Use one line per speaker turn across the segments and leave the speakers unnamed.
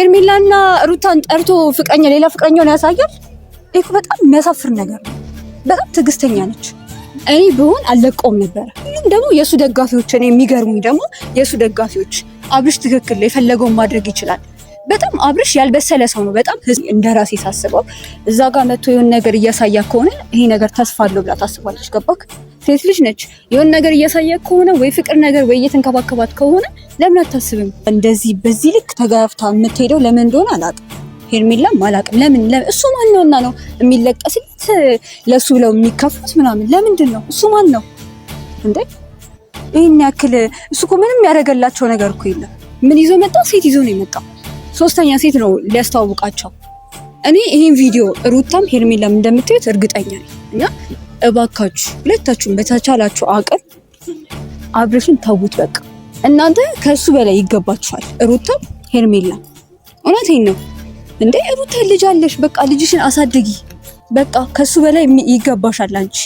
ሄርሜላና ሩታን ጠርቶ ፍቅረኛ ሌላ ፍቅረኛውን ያሳያል። ይህ በጣም የሚያሳፍር ነገር ነው። በጣም ትዕግስተኛ ነች። እኔ ብሆን አልለቀውም ነበረ። ሁሉም ደግሞ የእሱ ደጋፊዎች፣ እኔ የሚገርሙኝ ደግሞ የእሱ ደጋፊዎች አብርሽ ትክክል የፈለገውን ማድረግ ይችላል። በጣም አብርሽ ያልበሰለ ሰው ነው። በጣም እንደራሴ ሳስበው እዛ ጋር መጥቶ የሆነ ነገር እያሳያ ከሆነ ይሄ ነገር ተስፋ አለው ብላ ታስባለች። ገባክ? ሴት ልጅ ነች። የሆነ ነገር እያሳያ ከሆነ ወይ ፍቅር ነገር ወይ እየተንከባከባት ከሆነ ለምን አታስብም? እንደዚህ በዚህ ልክ ተጋፍታ የምትሄደው ለምን እንደሆነ አላውቅም። ሄርሜላም አላውቅም። ለምን እሱ ማን ነውና ነው የሚለቀስለት ለሱ ብለው የሚከፉት ምናምን ለምንድን ነው? እሱ ማን ነው እንዴ? ይህን ያክል እሱ እኮ ምንም ያደረገላቸው ነገር እኮ የለም። ምን ይዞ መጣ? ሴት ይዞ ነው የመጣው። ሶስተኛ ሴት ነው ሊያስተዋውቃቸው። እኔ ይህን ቪዲዮ ሩታም ሄርሜላም እንደምታዩት እርግጠኛ ነኝ። እና እባካችሁ ሁለታችሁም በተቻላችሁ አቅም አብርሽን ተዉት በቃ። እናንተ ከእሱ በላይ ይገባችኋል። ሩታም ሄርሜላም እውነቴን ነው እንዴ ሩታ ልጅ አለሽ፣ በቃ ልጅሽን አሳድጊ። በቃ ከሱ በላይ ይገባሻል አንቺ።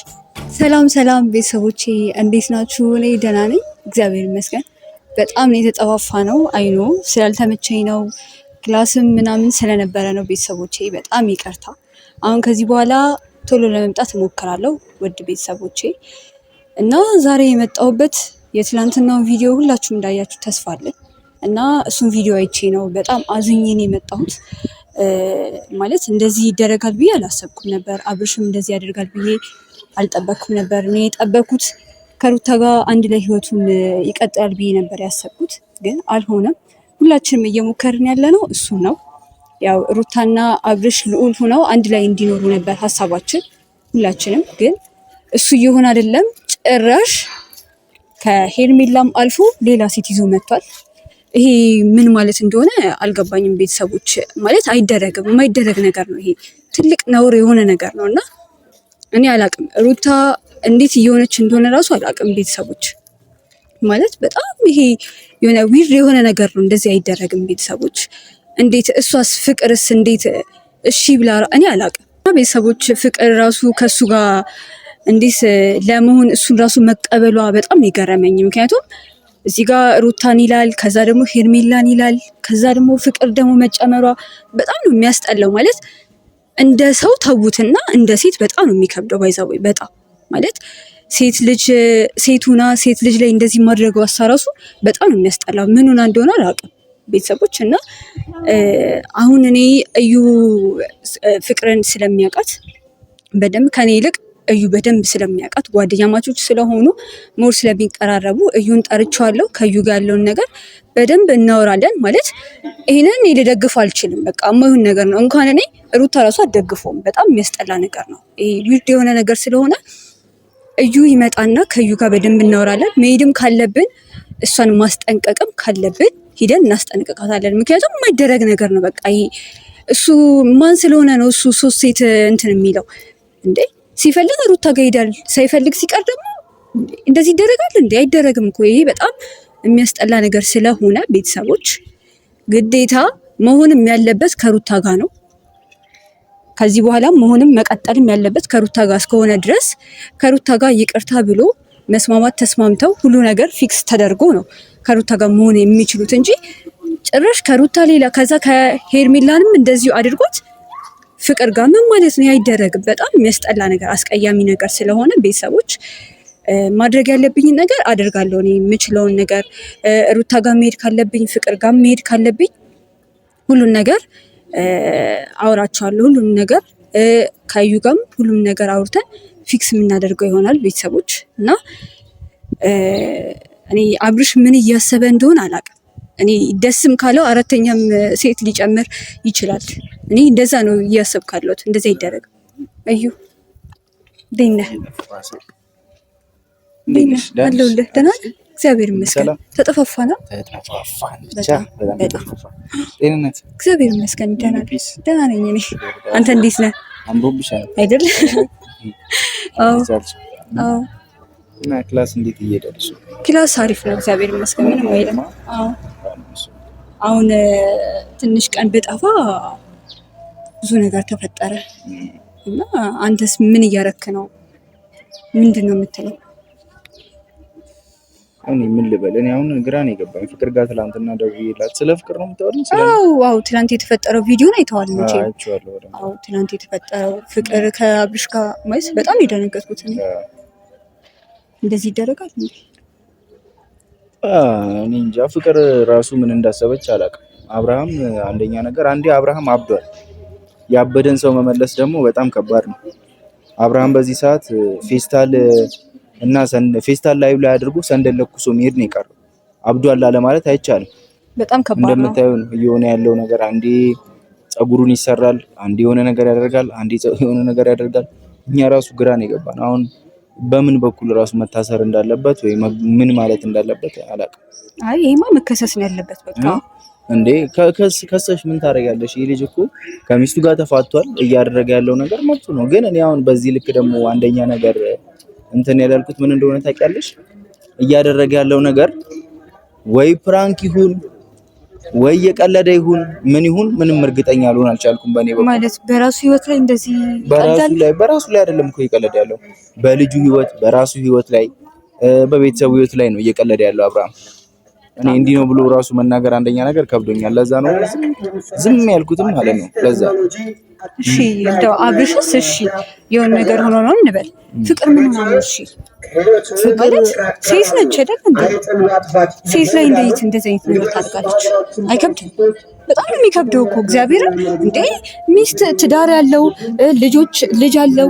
ሰላም ሰላም ቤተሰቦቼ እንዴት ናችሁ? እኔ ደህና ነኝ እግዚአብሔር ይመስገን። በጣም ነው የተጠፋፋ ነው አይኖ ስላልተመቸኝ ነው class ም ምናምን ስለነበረ ነው። ቤተሰቦቼ በጣም ይቅርታ። አሁን ከዚህ በኋላ ቶሎ ለመምጣት እሞክራለሁ ውድ ቤተሰቦቼ። እና ዛሬ የመጣሁበት የትላንትናውን ቪዲዮ ሁላችሁም እንዳያችሁ ተስፋ አለኝ እና እሱን ቪዲዮ አይቼ ነው በጣም አዝኜ ነው የመጣሁት። ማለት እንደዚህ ይደረጋል ብዬ አላሰብኩም ነበር። አብርሽም እንደዚህ ያደርጋል ብዬ አልጠበቅኩም ነበር። እኔ የጠበኩት ከሩታ ጋር አንድ ላይ ህይወቱን ይቀጥላል ብዬ ነበር ያሰብኩት፣ ግን አልሆነም። ሁላችንም እየሞከርን ያለ ነው እሱ ነው። ያው ሩታና አብርሽ ልዑል ሆነው አንድ ላይ እንዲኖሩ ነበር ሀሳባችን ሁላችንም፣ ግን እሱ እየሆነ አይደለም። ጭራሽ ከሄርሜላም አልፎ ሌላ ሴት ይዞ መጥቷል። ይሄ ምን ማለት እንደሆነ አልገባኝም። ቤተሰቦች ማለት አይደረግም፣ የማይደረግ ነገር ነው። ይሄ ትልቅ ነውር የሆነ ነገር ነው እና እኔ አላቅም ሩታ እንዴት እየሆነች እንደሆነ ራሱ አላቅም። ቤተሰቦች ማለት በጣም ይሄ የሆነ weird የሆነ ነገር ነው። እንደዚህ አይደረግም። ቤተሰቦች እንዴት እሷስ ፍቅርስ እንዴት እሺ ብላ እኔ አላቅም። ቤተሰቦች ፍቅር ራሱ ከእሱ ጋር እንዴት ለመሆን እሱን ራሱ መቀበሏ በጣም ነው የገረመኝ። ምክንያቱም እዚህ ጋር ሩታን ይላል፣ ከዛ ደግሞ ሄርሜላን ይላል፣ ከዛ ደግሞ ፍቅር ደግሞ መጨመሯ በጣም ነው የሚያስጠላው። ማለት እንደ ሰው ተዉትና እንደ ሴት በጣም ነው የሚከብደው። by the way በጣም ማለት ሴት ልጅ ሴት ሁና ሴት ልጅ ላይ እንደዚህ ማድረገው አሳራሱ በጣም ነው የሚያስጠላው። ምን ሆና እንደሆነ አላውቅም ቤተሰቦች እና አሁን እኔ እዩ ፍቅርን ስለሚያውቃት በደንብ ከኔ ይልቅ እዩ በደንብ ስለሚያውቃት ጓደኛማቾች ስለሆኑ more ስለሚቀራረቡ እዩን ጠርቼዋለሁ። ከእዩ ጋር ያለውን ነገር በደንብ እናወራለን። ማለት ይህንን እኔ ልደግፈው አልችልም። በቃ የማይሆን ነገር ነው። እንኳን እኔ ሩታ ራሱ አትደግፈውም። በጣም የሚያስጠላ ነገር ነው። ይሄ weird የሆነ ነገር ስለሆነ እዩ ይመጣና ከእዩ ጋር በደንብ እናወራለን። መሄድም ካለብን እሷን ማስጠንቀቅም ካለብን ሂደን እናስጠንቅቃታለን። ምክንያቱም የማይደረግ ነገር ነው። በቃ ይሄ እሱ ማን ስለሆነ ነው እሱ ሶስት ሴት እንትን የሚለው እንዴ? ሲፈልግ ሩታ ጋር ይሄዳል፣ ሳይፈልግ ሲቀር ደግሞ እንደዚህ ይደረጋል እንዴ? አይደረግም እኮ ይሄ በጣም የሚያስጠላ ነገር ስለሆነ ቤተሰቦች ግዴታ መሆንም ያለበት ከሩታ ጋር ነው። ከዚህ በኋላ መሆንም መቀጠልም ያለበት ከሩታ ጋር እስከሆነ ድረስ ከሩታ ጋር ይቅርታ ብሎ መስማማት ተስማምተው ሁሉ ነገር fix ተደርጎ ነው ከሩታ ጋር መሆን የሚችሉት እንጂ ጭራሽ ከሩታ ሌላ ከዛ ከሄርሜላንም እንደዚሁ አድርጎት ፍቅር ጋር ምን ማለት ነው? አይደረግም። በጣም የሚያስጠላ ነገር፣ አስቀያሚ ነገር ስለሆነ ቤተሰቦች ማድረግ ያለብኝን ነገር አደርጋለሁ። እኔ የምችለውን ነገር ሩታ ጋር መሄድ ካለብኝ፣ ፍቅር ጋር መሄድ ካለብኝ ሁሉን ነገር አውራቸዋለሁ። ሁሉን ነገር ከዩ ጋርም ሁሉም ነገር አውርተን fix የምናደርገው ይሆናል ቤተሰቦች እና እኔ አብርሽ ምን እያሰበ እንደሆነ አላውቅም። እኔ ደስም ካለው አራተኛም ሴት ሊጨምር ይችላል። እኔ እንደዛ ነው እያሰብኩ ያለሁት። እንደዛ ይደረግ። እዩ እንዴት ነህ? አለሁልህ። ደህና ነህ? እግዚአብሔር ይመስገን። ተጠፋፋን። እግዚአብሔር ይመስገን ደህና ደህና ነኝ እኔ። አንተ እንዴት ነህ? አይደል? አዎ አዎ።
እና class እንዴት እየሄደልሽ ነው?
class አሪፍ ነው እግዚአብሔር ይመስገን፣ ምንም አይልም። አዎ አሁን ትንሽ ቀን ብጠፋ ብዙ ነገር ተፈጠረ እና አንተስ ምን እያረክ ነው? ምንድን ነው የምትለው?
እኔ ምን ልበል? እኔ አሁን ግራ ነው የገባኝ። ፍቅር ጋር ትላንትና ደውዬላት ስለ ፍቅር ነው የምታወሪኝ?
አዎ አዎ፣ ትላንት የተፈጠረው ቪዲዮ ነው አይተዋል መቼም። አዎ ትላንት የተፈጠረው ፍቅር ከአብርሽ ጋር ማለት በጣም የደነገጥኩት እኔ። እንደዚህ ይደረጋል እንዴ?
እኔ እንጃ ፍቅር ራሱ ምን እንዳሰበች አላውቅም። አብርሃም አንደኛ ነገር አንዴ አብርሃም አብዷል። ያበደን ሰው መመለስ ደግሞ በጣም ከባድ ነው። አብርሃም በዚህ ሰዓት ፌስታል እና ፌስታል ላይ ላይ አድርጎ ሰንደል ለኩሶ መሄድ ነው የቀረው። አብዷል አለ ማለት አይቻልም።
በጣም ከባድ ነው።
እንደምታየው ነው እየሆነ ያለው ነገር። አንዴ ፀጉሩን ይሰራል፣ አንዴ የሆነ ነገር ያደርጋል፣ አንዴ የሆነ ነገር ያደርጋል። እኛ ራሱ ግራ ነው የገባን። አሁን በምን በኩል ራሱ መታሰር እንዳለበት ወይ ምን ማለት እንዳለበት አላውቅም።
አይ ይሄማ መከሰስ ነው ያለበት በቃ።
እንዴ ከሰሽ ምን ታደርጊያለሽ? ይህ ልጅ እኮ ከሚስቱ ጋር ተፋቷል። እያደረገ ያለው ነገር መብቱ ነው። ግን እኔ አሁን በዚህ ልክ ደግሞ አንደኛ ነገር እንትን ያላልኩት ምን እንደሆነ ታውቂያለሽ? እያደረገ ያለው ነገር ወይ prank ይሁን ወይ የቀለደ ይሁን ምን ይሁን ምንም እርግጠኛ ልሆን አልቻልኩም። በእኔ በኩል
ማለት በራሱ ህይወት ላይ እንደዚህ
በራሱ ላይ አይደለም እኮ እየቀለደ ያለው በልጁ ህይወት፣ በራሱ ህይወት ላይ፣ በቤተሰቡ ህይወት ላይ ነው እየቀለደ ያለው አብርሃም። እኔ እንዲህ ነው ብሎ ራሱ መናገር አንደኛ ነገር ከብዶኛል። ለዛ ነው ዝም ያልኩትም ማለት ነው። ለዛ
እሺ እንደው አብርሽስ እሺ የሆነ ነገር ሆኖ ነው እንበል፣ ፍቅር ምን ሆና ነው? እሺ ማለት ሴት ነች አይደል እንዴ? ሴት ላይ እንዴት እንደዚህ አይነት ነገር ታደርጋለች? አይከብድም? በጣም ነው የሚከብደው እኮ እግዚአብሔርን። እንዴ ሚስት ትዳር ያለው ልጆች ልጅ አለው፣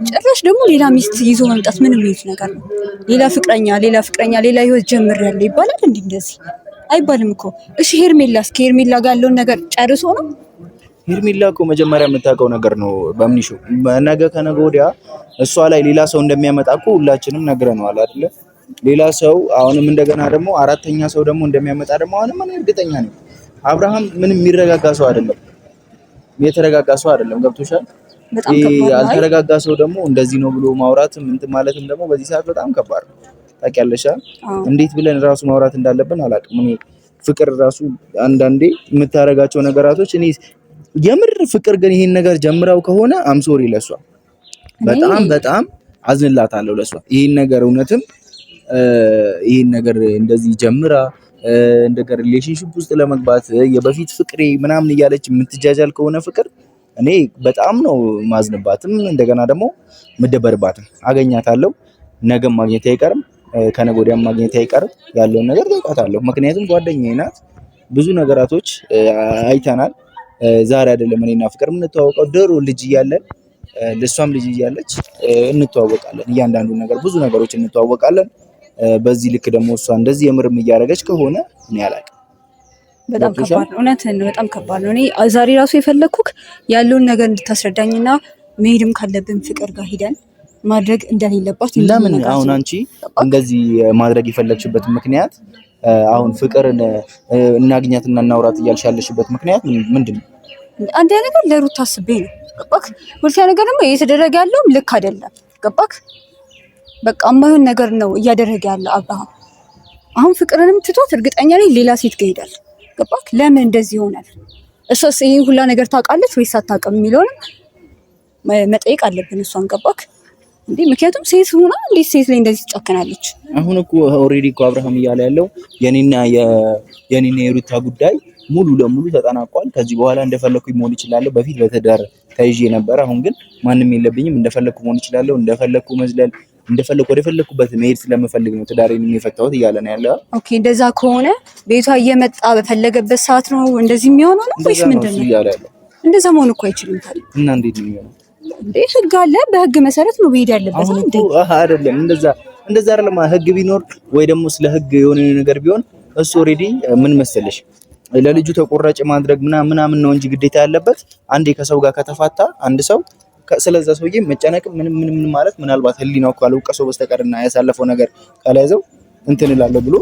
ጭራሽ ደግሞ ሌላ ሚስት ይዞ መምጣት ምን የሚሉት ነገር ነው? ሌላ ፍቅረኛ ሌላ ፍቅረኛ ሌላ ህይወት ጀምሬያለሁ ይባላል እንዴ? እንደዚህ አይባልም እኮ። እሺ ሄርሜላስ ከሄርሜላ ጋር ያለውን ነገር ጨርሶ ነው?
ሄርሜላ እኮ መጀመሪያ የምታውቀው ነገር ነው። በምንሹ ነገ ከነገ ወዲያ እሷ ላይ ሌላ ሰው እንደሚያመጣ እኮ ሁላችንም ነግረነዋል አይደለ? ሌላ ሰው አሁንም እንደገና ደግሞ አራተኛ ሰው ደግሞ እንደሚያመጣ ደግሞ አሁንም እኔ እርግጠኛ ነኝ። አብርሃም ምንም የሚረጋጋ ሰው አይደለም፣ የተረጋጋ ሰው አይደለም። ገብቶሻል?
በጣም ከባድ ነው።
ያልተረጋጋ ሰው ደግሞ እንደዚህ ነው ብሎ ማውራትም እንትን ማለትም ደግሞ በዚህ ሰዓት በጣም ከባድ ነው። ታውቂያለሽ? እንዴት ብለን ራሱ ማውራት እንዳለብን አላውቅም። እኔ ፍቅር ራሱ አንዳንዴ የምታረጋቸው ነገራቶች እኔ የምር ፍቅር ግን ይሄን ነገር ጀምራው ከሆነ I'm sorry ለሷ በጣም በጣም አዝንላታለሁ ለሷ። ይሄን ነገር እውነትም ይሄን ነገር እንደዚህ ጀምራ እንደገና relationship ውስጥ ለመግባት የበፊት ፍቅሬ ምናምን እያለች የምትጃጃል ከሆነ ፍቅር እኔ በጣም ነው ማዝንባትም እንደገና ደግሞ ምደበርባትም። አገኛታለሁ፣ ነገም ማግኘት አይቀርም፣ ከነገ ወዲያም ማግኘት አይቀርም። ያለውን ነገር ጠይቃታለሁ። ምክንያቱም ጓደኛዬ ናት። ብዙ ነገራቶች አይተናል። ዛሬ አይደለም እኔና ፍቅር የምንተዋወቀው፣ ድሮ ልጅ እያለን እሷም ልጅ እያለች እንተዋወቃለን። እያንዳንዱ ነገር ብዙ ነገሮች እንተዋወቃለን። በዚህ ልክ ደግሞ እሷ እንደዚህ የምርም እያደረገች ከሆነ እኔ አላውቅም።
በጣም ከባድ ነው። እውነትህን ነው። በጣም ከባድ ነው። እኔ ዛሬ ራሱ የፈለግኩክ ያለውን ነገር እንድታስረዳኝና መሄድም ካለብን ፍቅር ጋር ሂደን ማድረግ እንደሌለባት።
ለምን አሁን አንቺ እንደዚህ ማድረግ የፈለግሽበት ምክንያት አሁን ፍቅርን እናግኛትና እናውራት እያልሽ ያለሽበት ምክንያት ምንድን ነው?
አንደኛ ነገር ለሩት አስቤ ነው። ገባክ? ሁለተኛ ነገር ደግሞ እየተደረገ ያለውም ልክ አይደለም። ገባክ? በቃ የማይሆን ነገር ነው እያደረገ ያለው አብርሃም። አሁን ፍቅርንም ትቶት እርግጠኛ ነኝ ሌላ ሴት ጋር ይሄዳል። ገባክ? ለምን እንደዚህ ይሆናል? እሷስ ይሄን ሁላ ነገር ታውቃለች ወይስ አታውቅም የሚለውንም መጠየቅ አለብን እሷን። ገባክ እንዴ? ምክንያቱም ሴት ሆና እንዴት ሴት ላይ እንደዚህ ትጨክናለች?
አሁን እኮ already እኮ አብርሃም እያለ ያለው የኔና የኔና የሩታ ጉዳይ ሙሉ ለሙሉ ተጠናቋል። ከዚህ በኋላ እንደፈለኩ መሆን እችላለሁ። በፊት በትዳር ተይዤ ነበር። አሁን ግን ማንም የለብኝም። እንደፈለኩ መሆን እችላለሁ። እንደፈለኩ መዝለል፣ እንደፈለኩ ወደ ፈለኩበት መሄድ ስለምፈልግ ነው ትዳሬን የፈታሁት እያለ ነው ያለው።
Okay፣ እንደዛ ከሆነ ቤቷ እየመጣ በፈለገበት ሰዓት ነው እንደዚህ የሚሆነው ነው ወይስ ምንድን ነው?
እያለ ያለው
እንደዛ መሆን እኮ አይችልም። ታዲያ
እና እንዴት ነው የሚሆነው?
እንዴ ህግ አለ። በህግ መሰረት ነው መሄድ ያለበት።
አሁን እኮ አይደለም እንደዛ እንደዛ አይደለም። ህግ ቢኖር ወይ ደግሞ ስለ ህግ የሆነ ነገር ቢሆን እሱ already ምን መሰለሽ ለልጁ ተቆራጭ ማድረግ ምናምን ምናምን ነው እንጂ ግዴታ ያለበት አንዴ ከሰው ጋር ከተፋታ አንድ ሰው ስለዛ ሰውዬ መጨነቅ ምንም ምንም ማለት ምናልባት ህሊናው ካልወቀሰው በስተቀርና ያሳለፈው ነገር ካልያዘው እንትን እላለሁ ብሎ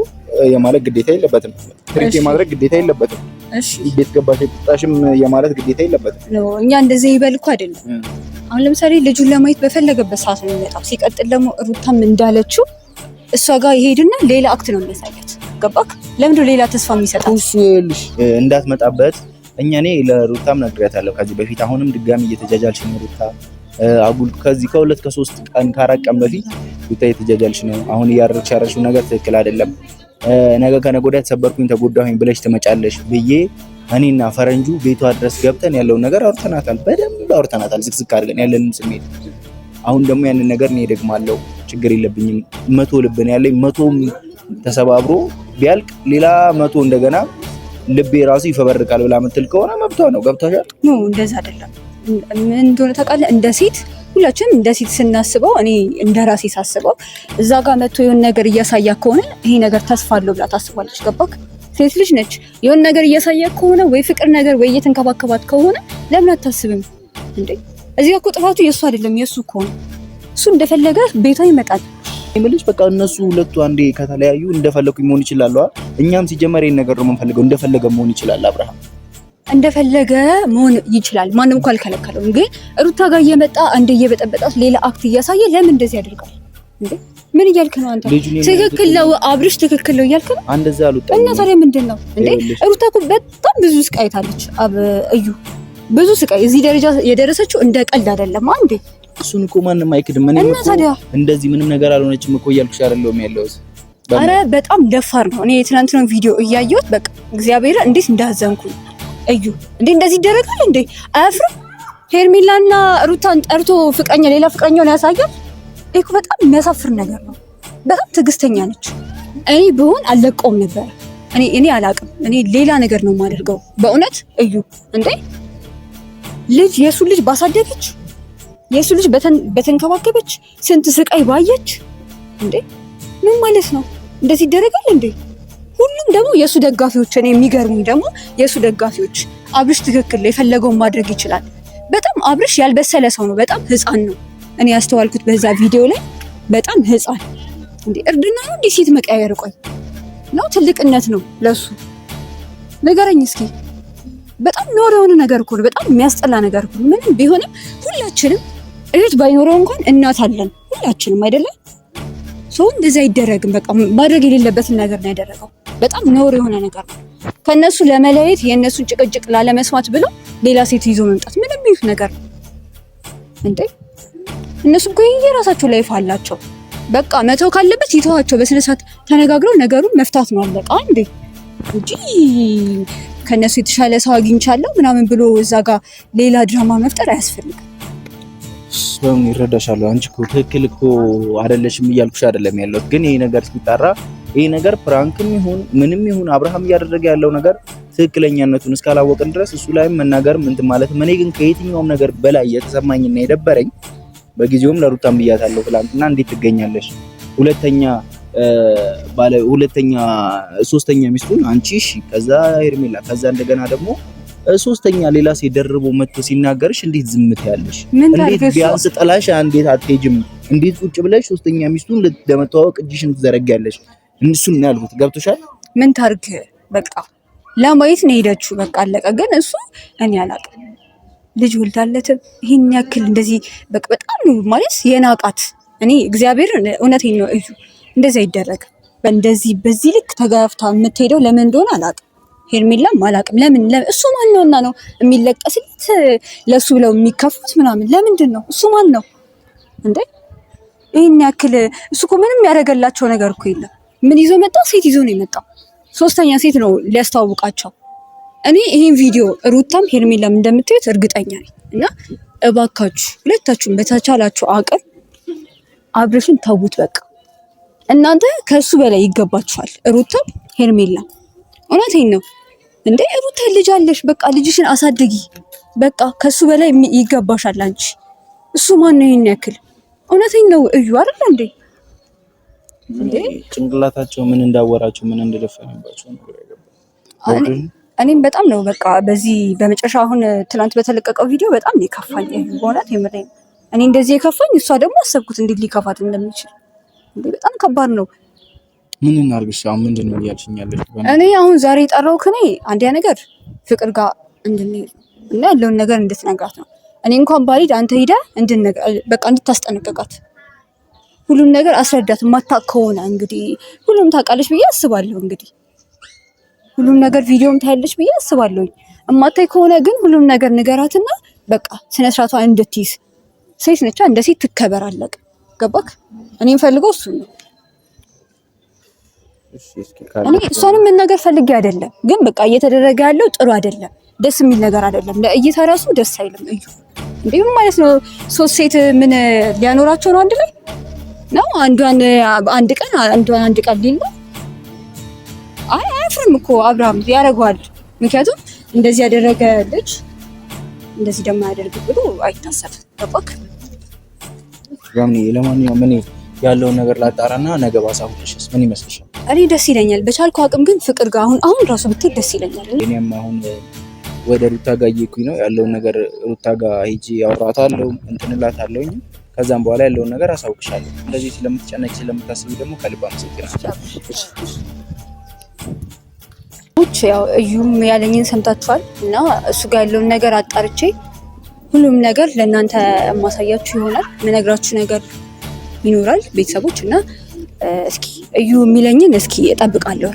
የማለት ግዴታ የለበትም። treat የማድረግ ግዴታ የለበትም።
እሺ
ቤት ገባሽ የጠጣሽም የማለት ግዴታ የለበትም።
እኛ እንደዚህ ይበል እኮ አይደለም። አሁን ለምሳሌ ልጁን ለማየት በፈለገበት ሰዓት ነው የሚመጣው። ሲቀጥል ደግሞ ሩታም እንዳለችው እሷ ጋር ይሄድና ሌላ act ነው የሚያሳያት። ገባክ? ለምንድን ሌላ ተስፋ የሚሰጣት?
እሱ ይኸውልሽ እንዳትመጣበት እኛ እኔ ለሩታም ነግሬያታለሁ ከዚህ በፊት። አሁንም ድጋሚ እየተጃጃልሽ ነው ሩታ፣ አጉል ከዚህ ከሁለት ከሶስት ቀን ከአራት ቀን በፊት ሩታ የተጃጃልሽ ነው፣ አሁን እያደረግሽ ያለሽው ነገር ትክክል አይደለም፣ ነገ ከነገ ወዲያ ተሰበርኩኝ ተጎዳሁኝ ብለሽ ትመጫለሽ ብዬ እኔና ፈረንጁ ቤቷ ድረስ ገብተን ያለውን ነገር አውርተናታል። በደንብ አውርተናታል፣ ዝቅዝቅ አድርገን ያለንን ስሜት። አሁን ደግሞ ያንን ነገር እኔ እደግማለሁ፣ ችግር የለብኝም። 100 ልብ ነው ያለኝ። 100ም ተሰባብሮ ቢያልቅ ሌላ 100 እንደገና ልቤ ራሱ ይፈበርቃል ብላ ምትል ከሆነ መብቷ ነው። ገብቶሻል?
No እንደዛ አይደለም። ምን እንደሆነ ታውቃለህ? እንደ ሴት ሁላችንም እንደ ሴት ስናስበው፣ እኔ እንደ ራሴ ሳስበው እዛ ጋር መጥቶ የሆነ ነገር እያሳያ ከሆነ ይሄ ነገር ተስፋ አለው ብላ ታስባለች። ገባክ? ሴት ልጅ ነች። የሆነ ነገር እያሳያ ከሆነ ወይ ፍቅር ነገር ወይ እየተንከባከባት ከሆነ ለምን አታስብም እንዴ? እዚህ ጋር እኮ ጥፋቱ የእሱ አይደለም የእሱ እኮ ነው። እሱ እንደፈለገ ቤቷ ይመጣል።
የምልሽ በቃ እነሱ ሁለቱ አንዴ ከተለያዩ እንደፈለኩ መሆን ይችላሉ። እኛም ሲጀመር ይሄን ነገር ነው የምንፈልገው። እንደፈለገ መሆን ይችላል አብርሃም
እንደፈለገ መሆን ይችላል። ማንም እኮ አልከለከለውም። ግን ሩታ ጋር እየመጣ እንደ እየበጠበጣት ሌላ act እያሳየ ለምን እንደዚህ ያደርጋል እንዴ? ምን እያልክ ነው አንተ? ትክክል ነው አብርሽ፣ ትክክል ነው እያልክ ነው።
እንደዛ አልወጣም።
እና ታዲያ ምንድን ነው እንዴ? ሩታ እኮ በጣም ብዙ ስቃይ አይታለች። እዩ ብዙ ስቃይ እዚህ ደረጃ የደረሰችው እንደ ቀልድ አይደለም። አንዴ
እሱን እኮ ማንም አይክድም። እኔ እኮ እንደዚህ ምንም ነገር አልሆነችም እኮ እያልኩሽ አይደለሁም ያለሁት።
አረ በጣም ደፋር ነው። እኔ የትናንትናውን ቪዲዮ እያየሁት በቃ እግዚአብሔር እንዴት እንዳዘንኩኝ እዩ። እንዴ እንደዚህ ይደረጋል እንዴ? አያፍርም? ሄርሜላና ሩታን ጠርቶ ፍቅረኛ ሌላ ፍቅረኛውን ያሳያል። ይሄ እኮ በጣም የሚያሳፍር ነገር ነው። በጣም ትዕግስተኛ ነች። እኔ ብሆን አልለቀውም ነበር። እኔ አላቅም። እኔ ሌላ ነገር ነው የማደርገው። በእውነት እዩ እንዴ ልጅ የእሱ ልጅ ባሳደገች የእሱ ልጅ በተንከባከበች ስንት ስቃይ ባየች እንዴ ምን ማለት ነው? እንደዚህ ይደረጋል እንዴ? ሁሉም ደግሞ የእሱ ደጋፊዎች፣ እኔ የሚገርሙኝ ደግሞ የእሱ ደጋፊዎች አብርሽ ትክክል የፈለገውን ማድረግ ይችላል። በጣም አብርሽ ያልበሰለ ሰው ነው። በጣም ህፃን ነው። እኔ ያስተዋልኩት በዛ ቪዲዮ ላይ በጣም ህፃን እንዴ! እርድና ነው እንዴ ሴት መቀያየር? ቆይ ነው ትልቅነት ነው ለሱ? ንገረኝ እስኪ። በጣም ኖር የሆነ ነገር እኮ ነው። በጣም የሚያስጠላ ነገር እኮ ነው። ምንም ቢሆንም ሁላችንም እህት ባይኖረው እንኳን እናት አለን ሁላችንም አይደለም። ሰው እንደዚህ አይደረግም። በቃ ማድረግ የሌለበትን ነገር ነው ያደረገው። በጣም ነውር የሆነ ነገር ነው። ከነሱ ለመለየት የእነሱን ጭቅጭቅ ላለመስማት ብሎ ሌላ ሴት ይዞ መምጣት ምንም ይሁት ነገር ነው እንዴ? እነሱ እኮ የራሳቸው life አላቸው። በቃ መተው ካለበት ይተዋቸው። በስነ ስርዓት ተነጋግረው ነገሩን መፍታት ነው አለቃ እንዴ እንጂ ከነሱ የተሻለ ሰው አግኝቻለሁ ምናምን ብሎ እዛ ጋር ሌላ ድራማ መፍጠር አያስፈልግም።
በምን ይረዳሻለሁ። አንቺ እኮ ትክክል እኮ አይደለሽም እያልኩሽ አይደለም ያለሁት፣ ግን ይሄ ነገር ሲጣራ ይሄ ነገር prank ም ይሁን ምንም ይሁን አብርሃም እያደረገ ያለው ነገር ትክክለኛነቱን እስካላወቅን ድረስ እሱ ላይም መናገርም እንትን ማለት እኔ ግን ከየትኛውም ነገር በላይ የተሰማኝና የደበረኝ በጊዜውም ለሩታም ብያታለሁ ትላንትና፣ እንዴት ትገኛለሽ ሁለተኛ ባለ ሁለተኛ ሶስተኛ ሚስቱን አንቺ እሺ፣ ከዛ ሄርሜላ፣ ከዛ እንደገና ደግሞ ሶስተኛ ሌላ ሴት ደርቦ መጥቶ ሲናገርሽ እንዴት ዝም ትያለሽ? እንዴት ቢያንስ ጥላሽ እንዴት አትሄጂም? እንዴት ቁጭ ብለሽ ሶስተኛ ሚስቱን ለመተዋወቅ እጅሽን ትዘረጊያለሽ? እሱን ነው ያልኩት። ገብቶሻል?
ምን ታርግ? በቃ ለማየት ነው የሄደችው። በቃ አለቀ። ግን እሱ እኔ አላውቅም፣ ልጅ ወልዳለትም ይሄን ያክል እንደዚህ በቃ በጣም ነው ማለት የናቃት። እኔ እግዚአብሔር እውነቴን ነው እዩ፣ እንደዚህ አይደረግም። በእንደዚህ በዚህ ልክ ተጋፍታ የምትሄደው ለምን እንደሆነ አላውቅም። ሄርሜላም አላውቅም ለምን እሱ ማን ነውና ነው የሚለቀስለት ለእሱ ብለው የሚከፉት ምናምን ለምንድን ነው? እሱ ማን ነው እንዴ? ይህን ያክል እሱ እኮ ምንም ያደረገላቸው ነገር እኮ የለም። ምን ይዞ መጣ? ሴት ይዞ ነው የመጣው። ሶስተኛ ሴት ነው ሊያስተዋውቃቸው። እኔ ይህን ቪዲዮ ሩታም ሄርሜላም እንደምታዩት እርግጠኛ ነኝ። እና እባካችሁ ሁለታችሁም በተቻላችሁ አቅም አብርሽን ተዉት። በቃ እናንተ ከእሱ በላይ ይገባችኋል። ሩታም ሄርሜላም እውነቴን ነው እንዴ ሩታ ልጅ አለሽ፣ በቃ ልጅሽን አሳድጊ። በቃ ከሱ በላይ ይገባሻል አንቺ። እሱ ማን ነው ይሄን ያክል? እውነቴን ነው እዩ አይደል እንዴ?
እንዴ ጭንቅላታቸው ምን እንዳወራቸው ምን እንደደፈነባቸው ነው
ያገባው። እኔም በጣም ነው በቃ በዚህ በመጨረሻ አሁን ትናንት በተለቀቀው ቪዲዮ በጣም ነው የከፋኝ። በእውነት የምሬን እኔ እንደዚህ የከፋኝ እሷ ደግሞ አሰብኩት እንዴት ሊከፋት እንደሚችል እንዴ በጣም ከባድ ነው።
ምን እናድርግሽ? አሁን ምንድን ነው እያልሽኝ ያለሽ?
እኔ አሁን ዛሬ የጠራው ከኔ አንዲያ ነገር ፍቅር ጋር እንድንሄድ እና ያለውን ነገር እንድትነግራት ነው። እኔ እንኳን ባልሄድ አንተ ሂደህ በቃ እንድታስጠነቅቃት ሁሉም ነገር አስረዳት። የማታውቅ ከሆነ እንግዲህ ሁሉም ታውቃለች ብዬ አስባለሁ። እንግዲህ ሁሉም ነገር ቪዲዮም ታያለች ብዬ አስባለሁ። እማታይ ከሆነ ግን ሁሉም ነገር ንገራትና በቃ ስነ ስርዓቷን እንድትይዝ ሴት ነቻ፣ እንደ ሴት ትከበር። አለቀ። ገባክ? እኔ የምፈልገው እሱ ነው። እኔ እሷንም መናገር ፈልጌ አይደለም፣ ግን በቃ እየተደረገ ያለው ጥሩ አይደለም፣ ደስ የሚል ነገር አይደለም። ለእይታ ራሱ ደስ አይልም። እዩ እንዴ ምን ማለት ነው? ሶስት ሴት ምን ሊያኖራቸው ነው? አንድ ላይ ነው። አንዷን አንድ ቀን አንዷን አንድ ቀን ሊል ነው። አይ አያፍርም እኮ አብርሃም ያደርገዋል። ምክንያቱም እንደዚህ ያደረገ ልጅ እንደዚህ ደግሞ ያደርግ ብሎ አይታሰብም። ገባክ?
ለማንኛውም እኔ ያለውን ነገር ላጣራና ነገ ባሳውቅሽስ ምን ይመስልሻል?
እኔ ደስ ይለኛል። በቻልኩ አቅም ግን ፍቅር ጋር አሁን አሁን ራሱ ብትሄድ ደስ ይለኛል።
እኔም አሁን ወደ ሩታ ጋር እየሄድኩኝ ነው። ያለውን ነገር ሩታ ጋር ሄጄ አውራታለሁ፣ እንትን እላታለሁኝ። ከዛም በኋላ ያለውን ነገር አሳውቅሻለሁ። እንደዚህ ስለምትጨነቂ ስለምታስቢ ደግሞ ከልብ አመሰግናለሁ።
ያው እዩም ያለኝን ሰምታችኋል እና እሱ ጋር ያለውን ነገር አጣርቼ ሁሉም ነገር ለእናንተ የማሳያችሁ ይሆናል። የምነግራችሁ ነገር ይኖራል ቤተሰቦች እና እስኪ እዩ የሚለኝን እስኪ እጠብቃለሁ።